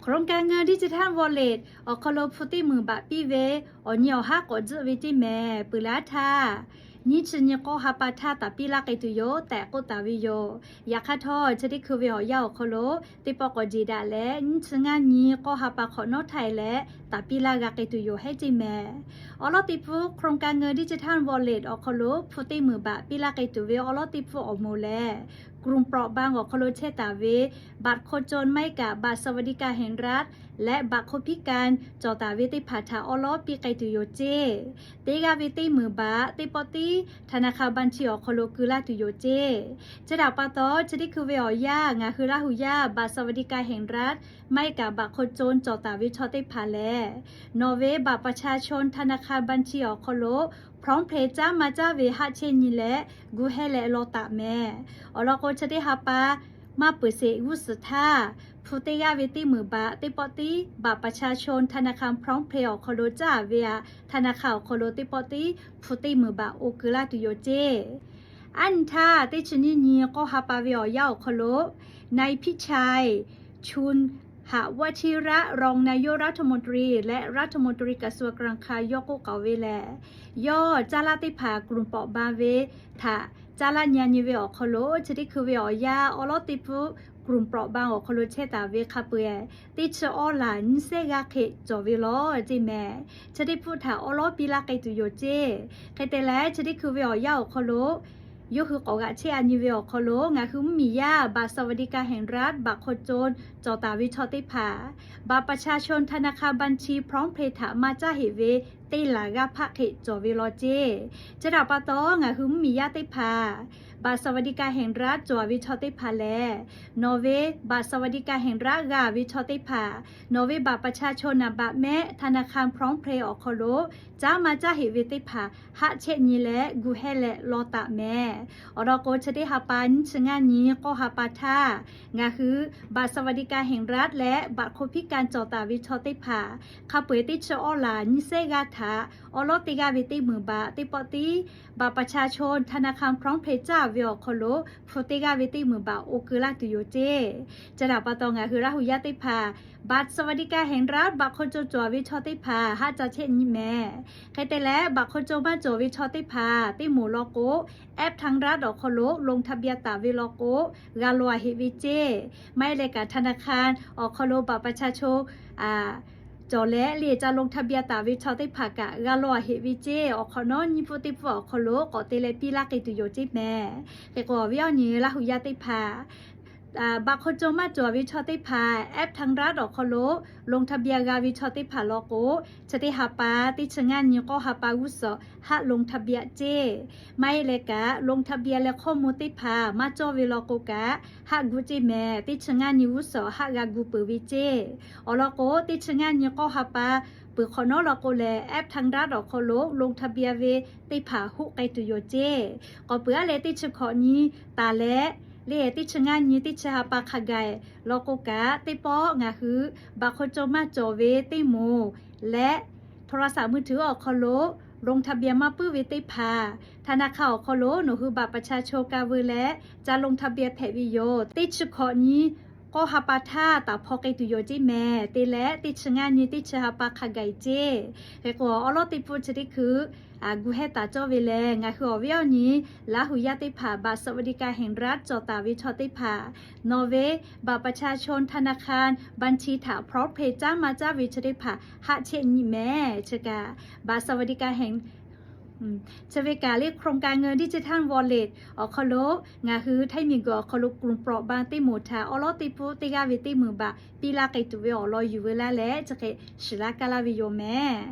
โครงการเงินดิจิทัลวอลเล็ต awˬ hk'aw lo hpu teˇ meunˍ baꞈ piˇ ve awˬ nyi awˬ haˉ k'awꞈ tzuhˆ ve teˇ mehˍ peuˬ laˇ htaˇ, nyiˇ chi nyi k'awˇ ha pa htaˇ taˍ piˇ laˇ k'ai tuˬ yoˬ tehꞈ k'oˆ taˍ ve yoˬ. Yaꞈ hk'aˇ htawˇ, chi teˇ hkui ve awˬ yanˇ awˬ hk'aw lo teˇ pawˆ k'awꞈ jeˬ daꞈ leh, nyiˇ chi ngaˇ nyi k'awˇ ha pa hk'awꞈ nawˉ htaˇ e leh taˍ piˇ laˇ g'a k'ai tuˬ yoˬ heˉ teˇ mehˍ. Awˬ lawn teˇ hpu โครงการเงินดิจิทัลวอลเล็ต awˬ hk'aw lo hpu teˇ meunˍ baꞈ piˇ laˇ k'ai tuˬ ve awˬ lawn teˇ hpu awˬ moˍ lehˬ, กลุ่มเปราะบาง awˬ hk'aw lo chehˇ taˍ ve บัตรคนจน maˇ heˆ kaꞈ บัตรสวัสดิการแห่งรัฐ leh บัตรคนพิการ cawˬ taˍ ve teˇ hpaˍ htaꞈ awˉ lawˉ piˇ k'ai tuˬ yoˬ ceˇ. Teˇ g'aˇ ve teˇ meunˍ baꞈ teˇ pawˆ tiˉ ธนาคารบัญชี awˬ hk'aw lo keu laˇ tuˬ yoˬ ceˇ. Chi htaꞈ pa taw, chi teˇ hkui ve awˬ yanˇ ngaˬ hui Laˇ huˍ yaˇ บัตรสวัสดิการแห่งรัฐ maˇ heˆ kaꞈ บัตรคนจน cawˬ taˍ ve chaw teˇ hpaˍ lehˬ, nawˬ ve บัตรประชาชน ธนาคารบัญชี awˬ hk'aw lo พร้อมเพย์ caˉ maˇ caˉ ve haˆ chehˇ nyi leh gu hehˇ leh law taˍ mehˍ. Awˬ lawn k'o, chi teˇ ha pa maˇ peuˬ sheˍ g'uˇ suhˍ htaˇ, hpu teˇ g'aˇ ve teˇ meunˍ baꞈ teˇ pawˆ tiˉ บัตรประชาชน ธนาคารพร้อมเพย์ awˬ hk'aw lo caˉ ve a, ธนาคาร awˬ hk'aw lo teˇ pawˆ tiˉ hpu teˇ meunˍ baꞈ oˇ keu laˇ tuˬ yoˬ ceˇ. Aˉ nyi htaˇ, teˇ chi nyiˇ nyi k'awˇ ha pa ve awˬ yanˇ awˬ hk'aw lo, นายพิชัย ชุนหวัชิระ รองนายกรัฐมนตรี และรัฐมนตรีกระทรวงการคลัง yawˇ k'oˆ k'aoˍ ve lehˬ, yawˇ caˇ laˇ teˇ hpaˍ กลุ่มเปราะบาง ve htaꞈ caˇ laˇ nyi nyi ve awˬ hk'aw lo, chi teˇ hkui ve awˬ yanˇ awˉ lawˉ teˇ hpu กลุ่มเปราะบาง awˬ hk'aw lo chehˇ taˍ ve hk'a peu-eˬ teˇ chi awˇ laˬ nyiˇ sehˉ g'aˇ hk'e cawˬ ve law ceˇ mehˍ. Chi teˇ hpu htaꞈ awˉ lawˉ piˇ laˇ k'ai tuˬ yoˬ ceˇ. Hk'e te leh, chi teˇ hkui ve awˬ yanˇ awˬ hk'aw lo yawˇ hui k'awꞈ g'aꞈ chehˇ a nyi ve awˬ hk'aw lo, ngaˬ hui mvuhˇmiˬ yaˇ บัตรสวัสดิการแห่งรัฐ บัตรคนจน cawˬ taˍ ve chaw teˇ hpaˍ บัตรประชาชน ธนาคารบัญชี พร้อมเพย์ htaꞈ maˇ caˇ heꞈ ve teˇ laˬ g'aˇ hpaˆ hk'e cawˬ ve law ceˇ. Chi htaꞈ pa taw, ngaˬ hui mvuhˇmiˬ yaˇ teˇ hpaˍ บัตรสวัสดิการแห่งรัฐ cawˬ ve chaw teˇ hpaˍ lehˬ, nawˬ ve บัตรสวัสดิการแห่งรัฐ g'a ve chaw teˇ hpaˍ, nawˬ ve บัตรประชาชน naˍ baꞈ mehˆ ธนาคารพร้อมเพย์ awˬ hk'aw lo caˉ maˇ caˇ heꞈ ve teˇ hpaˍ haˆ chehˇ nyi leh gu hehˇ leh law taˍ mehˍ. Awˬ lawn k'o, chi teˇ ha pa nyiˇ chi ngaˇ nyi k'awˇ ha pa htaˇ, ngaˬ hui บัตรสวัสดิการแห่งรัฐ leh บัตรคนพิการ cawˬ taˍ ve chaw teˇ hpaˍ hk'a peu-eˬ teˇ chi awˇ laˬ nyiˇ sehˉ g'aˇ htaꞈ awˉ lawˉ teˇ g'aˇ ve teˇ meunˍ baꞈ teˇ pawˆ tiˉ บัตรประชาชน ธนาคารพร้อมเพย์ caˇ ve awˬ hk'aw lo hpu teˇ g'aˇ ve teˇ meunˍ baꞈ oˇ keu laˇ tuˬ yoˬ ceˇ. Chi htaꞈ pa taw, ngaˬ hui Laˇ huˍ yaˇ teˇ hpaˍ บัตรสวัสดิการแห่งรัฐ บัตรคนจน cawˬ ve chaw teˇ hpaˍ haˆ ca chehˇ nyi mehˍ. Hk'e te leh, บัตรคนจน maˇ cawˬ ve chaw teˇ hpaˍ teˇ moˍ law k'o, แอปทางรัฐ awˬ hk'aw lo ลงทะเบียน taˍ ve law k'o, g'a law a heꞈ ve ceˇ. Maˇ heˆ leh kaꞈ ธนาคาร awˬ hk'aw lo บัตรประชาชน cawˬ leh le ca ลงทะเบียน taˍ ve chaw teˇ hpaˍ kaꞈ g'a law a heꞈ ve ceˇ. Awˬ hk'awꞈ nawˉ nyiˇ pfuhˇ teˇ pfuhˇ awˬ hk'aw lo k'awꞈ te leh piˇ laˇ k'ai tuˬ yoˬ ceˇ mehˍ. Hk'e k'o, awˬ viˉ awˬ nyi Laˇ huˍ yaˇ teˇ hpaˍ บัตรคนจน maˇ cawˬ ve chaw teˇ hpaˍ แอปทางรัฐ awˬ hk'aw lo ลงทะเบียน g'a ve chaw teˇ hpaˍ law k'o, chi teˇ ha pa teˇ chi ngaˇ nyi k'awˇ ha pa g'uˇ suhˍ haˆ ลงทะเบียน ceˇ. Maˇ heˆ leh kaꞈ ลงทะเบียน leh ข้อมูล teˇ hpaˍ maˇ cawˇ ve law k'o kaꞈ haˆ gu ceˇ mehˍ. Teˇ chi ngaˇ nyi g'uˇ suhˍ haˆ g'a gu peuˬ ve ceˇ. Awˬ lawn k'o, teˇ chi ngaˇ nyi k'awˇ ha pa peuˬ hk'awꞈ nawˉ law k'o lehˬ, แอปทางรัฐ awˬ hk'aw lo ลงทะเบียน ve teˇ hpaˍ hoˆ k'ai tuˬ yoˬ ceˇ. K'awꞈ peuˬ aˉ leh teˇ chi hkawꞈ nyi taˍ leh, le teˇ chi ngaˇ nyi teˇ chi ha pa hk'a gaˬ law k'o kaꞈ, teˇ pawˆ ngaˬ hui บัตรคนจน maˇ cawˬ ve teˇ moˍ leh โทรศัพท์มือถือ awˬ hk'aw lo ลงทะเบียน maˇ puiˉ ve teˇ hpaˍ, ธนาคาร awˬ hk'aw lo nawˬ hui บัตรประชาชน ka veu leh ca ลงทะเบียน hpehꞈ ve yoˬ. Teˇ chi hkawꞈ nyi k'awˇ ha pa htaˇ taˍ hpaw k'ai tuˬ yoˬ ceˇ mehˍ. Te leh teˇ chi ngaˇ nyi teˇ chi ha pa hk'a gaˬ ceˇ. Hk'e k'o, awˉ lawˉ teˇ pfuhˇ chi teˇ hkui gu hehˇ taˍ cawˇ ve lehˬ, ngaˬ hui awˬ viˉ awˬ nyi Laˇ huˍ yaˇ teˇ hpaˍ บัตรสวัสดิการแห่งรัฐ cawˬ taˍ ve chaw teˇ hpaˍ, nawˬ ve บัตรประชาชน ธนาคารบัญชี htaꞈ พร้อมเพย์ caˉ maˇ caˇ ve chi teˇ hpaˍ haˆ chehˇ nyi mehˍ. Chi kaꞈ บัตรสวัสดิการแห่ง chi ve kaꞈ le โครงการเงินดิจิทัลวอลเล็ต awˬ hk'aw lo ngaˬ hui ไทย miˬguiˬ awˬ hk'aw lo กลุ่มเปราะบาง teˇ moˍ htaꞈ awˉ lawˉ teˇ pfuhˇ teˇ g'aˇ ve teˇ meunˍ baꞈ piˇ laˇ k'ai tuˬ ve awˬ lawn yuˬ veu laˇ leh, chi hk'e shiˍ laˇ kaˇ laˇ ve yoˬ mehˍ.